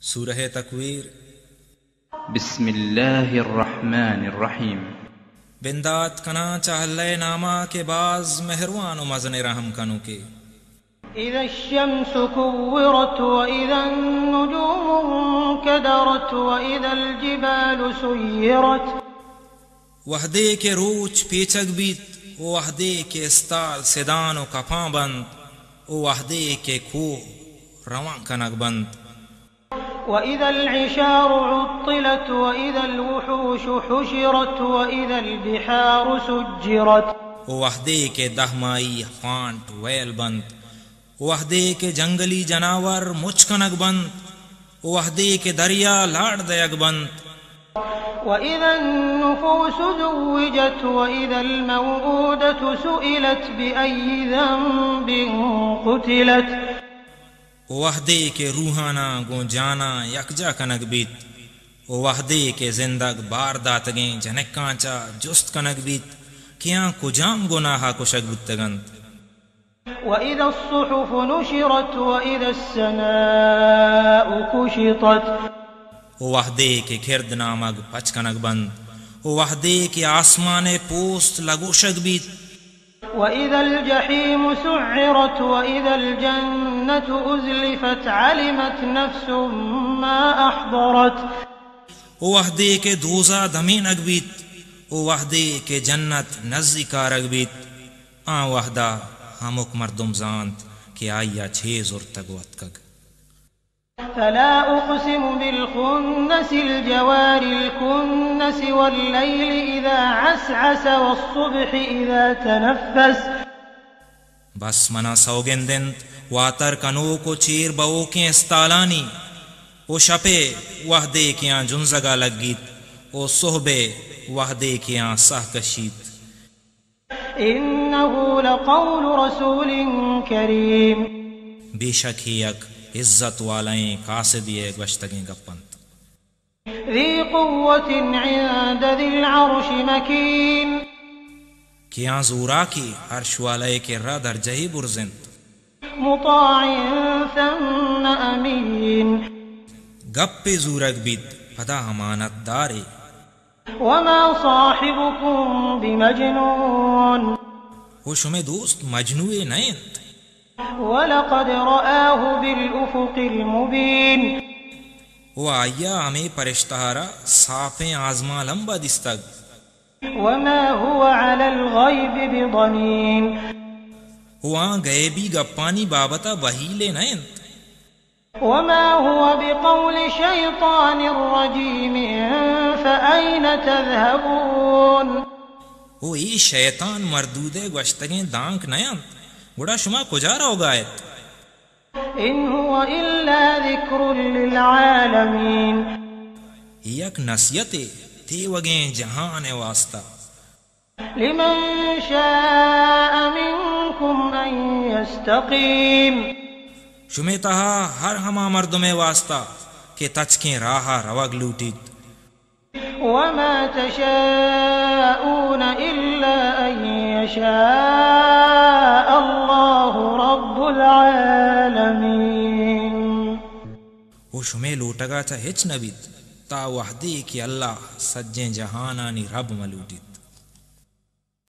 سورہ تکویر۔ بسم اللہ الرحمن الرحیم۔ بندات کناں چہ اللہ ءِ نام ءَ کہ باز مہروان و مزن رحم کنوکے۔ إذا الشمس كورت وإذا النجوم انكدرت وإذا الجبال سيرت۔ وہدے کہ روچ پیچگ بیت و وہدے کہ استال سدان و کپاں بنت و وہدے کہ کوہ روان کنگ بنت۔ وإذا العشار عطلت وإذا الوحوش حشرت وإذا البحار سجرت۔ و وہدے کہ دہمائی پانٹ ویل بنت، و وہدے کہ جنگلی جناور مچ کنگ بنت، و وہدے کہ دریا لاڑ دئیگ بنت۔ وإذا النفوس زوجت وإذا الموءودة سئلت بأي ذنب قتلت۔ و وہدے کہ روحاناں گوں جاناں یکجا کنگ بیت، و وہدے کہ زندگ بار داتگیں جنکاں چہ جست کنگ بیت کہ آں کجام گناہ ءَ کشگ بوتگ انت۔ وإذا الصحف نشرت وإذا السماء كشطت۔ و وہدے کہ کرد نامگ پچ کنگ بنت، و وہدے کہ آسمان ءِ پوست لگوشگ بیت۔ وإذا الجحيم سعرت وإذا الجنة أزلفت علمت نفس ما أحضرت۔ و وہدے کہ دوزہ دمینگ بیت، و وہدے کہ جنت نزیکارگ بیت، آں وہدا ہمک مردم زانت کہ آئی ءَ چے زرتگ و اتکگ۔ فلا أقسم بالخنس الجوار الكنس والليل إذا عسعس والصبح إذا تنفس۔ بس منا سوگند انت واتر کنوک و چیر بوکیں استالانی، و شپ ءِ وہدے کہ آں جنزگ ءَ لگیت، و سہب ءِ وہدے کہ آں سہ کشیت۔ إنه لقول رسول كريم۔ بے شک اے یک عزت والائیں قاصدے ءِ گوشتگیں گپ انت۔ ذي قوة عند ذي العرش مكين۔ کہ آں زوراکے عرش والہ ءِ کرا درجہے برز انت۔ مطاع ثم أمين۔ گپے زورگ بیت، پدا امانت دارے۔ وما صاحبكم بمجنون۔ و شمئے دوست مجنوے نہ انت۔ ولقد رآه بالأفق المبين۔ و آئی ءَ ہمے پرشتہ ءَ را ساپیں آزمانلمب ءَ دیستگ۔ وما هو على الغيب بضنين۔ و آں غیبی گپانی بابت ءَ بہیلے نہ انت۔ وما هو بقول شيطان رجيم فأين تذهبون۔ و اے شیطان مردود ءِ گوشتگیں دانک نہ انت، گڑا شما کجا روگا ات؟ إن هو إلا ذكر للعالمين۔ اے یک نصیحتے تیوگیں جہان ءِ واسطہ۔ لمن شاء منكم أن يستقيم۔ شمے تہا ہر ہما مردمے واسطہ کہ تچکیں راہ ءَ روگ لوٹیت۔ وما تشاءون إلا أن يشاء الله رب العالمين۔ و شمے لوٹگا چہ ہچ نہ بیت، تا وہدے کہ اللہ سجیں جہانانی رب مہ لوٹیت۔